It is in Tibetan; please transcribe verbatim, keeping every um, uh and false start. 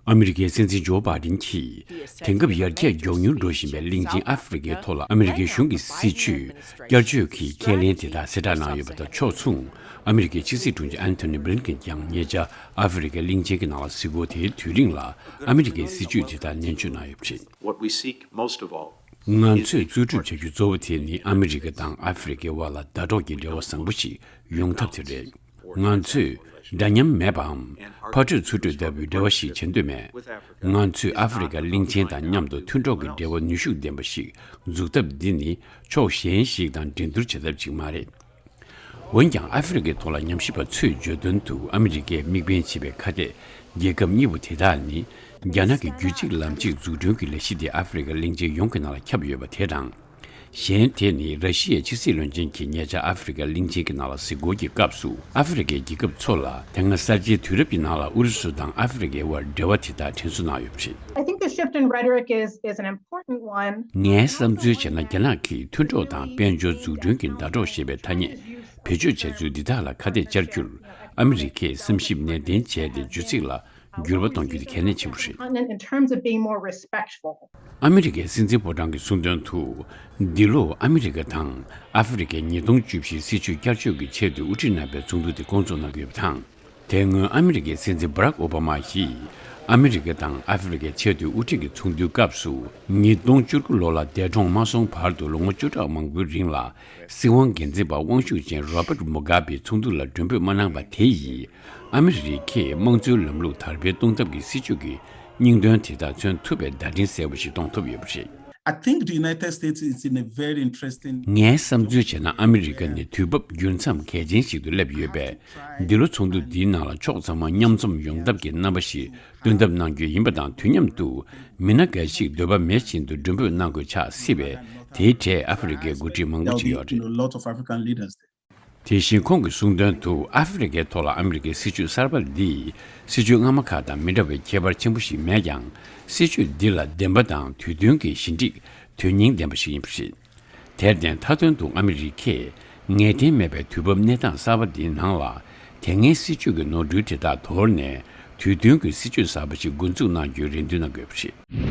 ཨ་མི་རི་ཀའི་སྲིད་འཛིན་ཇོ་བྷའི་ཌེན་གྱིས་དེང་སྐབས་ཡར་རྒྱས་མགྱོགས་མྱུར་འགྲོ་བཞིན་པའི་གླིང་ཆེན་ཨ་ཧྥེ་རི་ཁའི་ཐོག་ལ་ཨ་མི་རི་ཀའི་གཞུང་གི་སྲིད་བྱུས་བསྐྱར་བཅོས་ཀྱི་ཁས་ལེན་དེ་དག་གསལ་བསྒྲགས་གནང་ཡོད་པ་དང་ཕྱོགས་མཚུངས། ཨ་མི་རི་ཀའི་ཕྱི་སྲིད་དྲུང་ཆེ་ཨན་ཐོ་ནི་བྷི་ལིན་ཀེན་ཀྱང་ཉེ་ཆར་ཨ་ཧྥེ་རི་ཁའི་གླིང་ཆེན་གྱི་ནང་ལ་གཟིགས་སྐོར་དེའི་དུས་རིང་ལ་ཨ་མི་རི་ཀའི་སྲིད་བྱུས་དེ་དག་ནན་བརྗོད་གནང་ཡོད་པ་རེད། What we seek most of all ང་ཚོས་རྩོལ་སྒྲུབ་བྱ་རྒྱུ་གཙོ་བོ་དེ་ནི་ཨ་མི་རི་ཀ་དང་ཨ་ཧྥེ་རི་ཁའི་དབར་ལ་ཟླ་གྲོགས་ཀྱི་འབྲེལ་བ་བཟང་པོ་ཞིག་ཡོང་ཐབས་དེ་རེད། ང་ཚོས་འདྲ་མཉམ་མེད་པའམ་ཕར་སྤྲོད་ཚུར་སྤྲོད་ལྟ་བུའི་འབྲེལ་བ་ཞིག་བྱེད་འདོད་མེད། ང་ཚོས་ཨ་ཧྥེ་རི་ཁ་གླིང་ཆེན་དང་མཉམ་དུ་མཐུན་གྲོགས་ཀྱི་འབྲེལ་བ་ནུས་ཤུགས་ལྡན་པ་ཞིག་འཛུགས་ཐབས་འདི་ནི་ཕྱོགས་གཞན་ཞིག་དང་འགྲན་བསྡུར་བྱེད་ཐབས་ཅིག་མ་རེད། འོན་ཀྱང་ཨ་ཧྥེ་རི་ཁའི་ཐོག་ལ་ཉམས་ཞིབ་པ་ཚོས་བརྗོད་དོན་དུ་ཨ་མི་རི་ཀས་དམིགས་འབེན་བྱས་པའི་ཁ་གཏད་རྒྱལ་ཁབ་གཉིས་པོ་དེ་དག་ནི་རྒྱ་ནག་གི་རྒྱུད་གཅིག་ལམ་གཅིག་འཛུགས་སྐྲུན་གྱི་ལས་གཞི་དེ་ཨ་ཧྥེ་རི་ཁ་གླིང་ཆེན་ཡོངས་ཀྱི་ནང་ལ་ཁྱབ་ཡོད་པ་དེ་དང་། གཞན་དེ་ནི་ར་ཤི་ཡའི་ཕྱི་སྲིད་བློན་ཆེན་གྱིས་ཉེ་ཆར་ཨ་ཧྥེ་རི་ཁ་གླིང་ཆེན་གྱི་ནང་ལ་གཟིགས་སྐོར་གྱི་སྐབས་སུ་ཨ་ཧྥེ་རི་ཁའི་རྒྱལ་ཁབ་ཚོ་ལ་དེ་སྔ་གསར་བརྗེའི་དུས་རབས་ཀྱི་ནང་ལ་ཨུ་རུ་སུ་དང་ཨ་ཧྥེ་རི་ཁའི་དབར་འབྲེལ་བ་དེ་དག་དྲན་གསོ་གནང་ཡོད་པ་རེད། I think the shift in rhetoric is is an important one. ངའི་བསམ་ཚུལ་བྱས་ན་རྒྱ་ནག་གིས་མཐུན་གྲོགས་དང་དཔལ་འབྱོར་འཛུགས་སྐྲུན་གྱི་ཟླ་གྲོགས་ཞེས་པའི་ཐ་སྙད་བེད་སྤྱོད་བྱས་ཚུལ་འདི་དག་ལ་ཁ་གཏད་བཅར་རྒྱུར་ཨ་མི་རི་ཀས་བསམ་ཞིབ་ནན་ཏན་བྱས་ཏེ་བརྗོད་ཚིག་ལ་འགྱུར་བ་གཏོང་རྒྱུ་དེ་གལ་གནད་ཆེན་པོ་རེད། Continent in terms of being more respectful. ཨ་མི་རི་ཀའི་སྲིད་འཛིན་ཕོ་བྲང་གི་གསུང་དོན་དུ། འདི་ལོ་ཨ་མི་རི་ཀ་དང་ཨ་ཧྥེ་རི་ཁའི་ཉིས་སྟོང་བཅུ་བཞིའི་སྲིད་བྱུས་བསྐྱར་བཅོས་ཀྱི་ཆེད་དུ་དབུ་ཁྲིད་རྣམ་པའི་ཚོགས་འདུ་དེ་བསྐོང་ཚོགས་གནང་གི་ཡོད་པ་དང་། དེ་སྔོན་ཨ་མི་རི་ཀའི་སྲིད་འཛིན་བྷ་རག་ཨོ་བྷ་མ་ཡིས་ཨ་མི་རི་ཀ་དང་ཨ་ཧྥེ་རི་ཁའི་ཆེས་མཐོའི་དབུ་ཁྲིད་ཀྱི་ཚོགས་འདུའི་སྐབས་སུ་ཉིས་སྟོང་བཅུ་དགུ་ལོ་ལ་འདས་གྲོངས་མ་སོང་བར་དུ་ལོ་ངོ་བཅུ་ཕྲག་མང་པོའི་རིང་ལ་སྲིད་དབང་སྒེར་འཛིན་པ་དབང་ཤུགས་ཅན་རོ་བྷར་ཏ་མུ་གྷ་བྷེའི་ཚོགས་འདུ་ལ་མགྲོན་འབོད་མ་གནང་བ་དེ་ཡིས་ཨ་མི་རི་ཀས་དམངས་གཙོའི་ལམ་ལུགས་དར་སྤེལ་གཏོང་ཐབས་ཀྱི་སྲིད་བྱུས་ཀྱི་སྙིང་དོན་དེ་དག་མཚོན་ཐུབ་པའི་བརྡ་འཕྲིན་གསལ་པོ་ཞིག་གཏོང་ཐུབ་ཡོད་པ་རེད། I think the United States is in a very interesting ངའི་བསམ་ཚུལ་བྱས་ན་ཨ་མི་རི་ཀ་ནི་དུས་བབ་འགྱུར་མཚམས་གལ་ཆེན་ཞིག་ཏུ་སླེབས་ཡོད་པས། འདི་ལོ་ཚོགས་འདུ་འདིའི་ནང་ལ་ཕྱོགས་ཚང་མ་མཉམ་འཛོམས་ཡོང་ཐབས་ཀྱི་རྣམ་པ་ཞིག་སྟོན་ཐབས་གནང་རྒྱུ་ཡིན་པ་དང་དུས་མཉམ་དུ་མི་སྣ་འགའ་ཞིག་འདོད་པ་མེད་བཞིན་དུ་མགྲོན་འབོད་གནང་དགོས་ཆགས་སྲིད་པས། དེའི་གྲས་ཨ་ཧྥེ་རི་ཁའི་འགོ་ཁྲིད་མང་པོ་ཅིག་ཡོད་རེད། There will be, you know, lots of African leaders there. དེ་བཞིན་ཁོང་གིས་གསུངས་དོན་དུ་ཨ་ཧྥེ་རི་ཁའི་ཐོག་ལ་ཨ་མི་རི་ཀའི་སྲིད་བྱུས་གསར་པ་འདིས་སྲིད་བྱུས་སྔ་མ་ཁག་དང་མི་འདྲ་བའི་ཁྱད་པར་ཆེན་པོ་ཞིག་མེད་ཀྱང་། སྲིད་བྱུས་འདི་ལ་བདེན་པ་དང་དུས་མཐུན་གྱི་ཞི་འགྲིག་དོན་སྙིང་ལྡན་པ་ཞིག་ཡིན་པ་རེད། དེར་བརྟེན་མཐའ་དོན་དུ་ཨ་མི་རི་ཀས་ངེས་གཏན་མེད་པའི་དུས་བབ་གནས་སྟངས་གསར་པ་འདིའི་ནང་ལ་དེ་སྔའི་སྲིད་བྱུས་ཀྱི་ནོར་འཁྲུལ་དེ་དག་དོར་ནས་དུས་མཐུན་གྱི་སྲིད་བྱུས་གསར་པ་ཞིག་འགོ་འཛུགས་གནང་རྒྱུའི་རེ་འདུན་གནང་དགོས་པ་རེད།